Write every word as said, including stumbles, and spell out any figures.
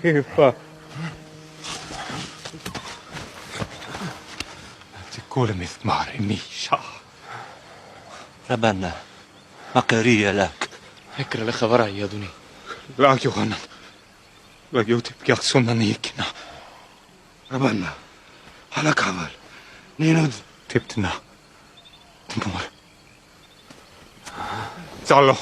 Eva. Tikul mizmar ini sha. Rabbana, makari alak. Ikra la khabara ya duni. La yohanan. La yutib yak sunan yikina. Rabbana, hana khabar. Ninud. Tibtna. Timur. Zalo.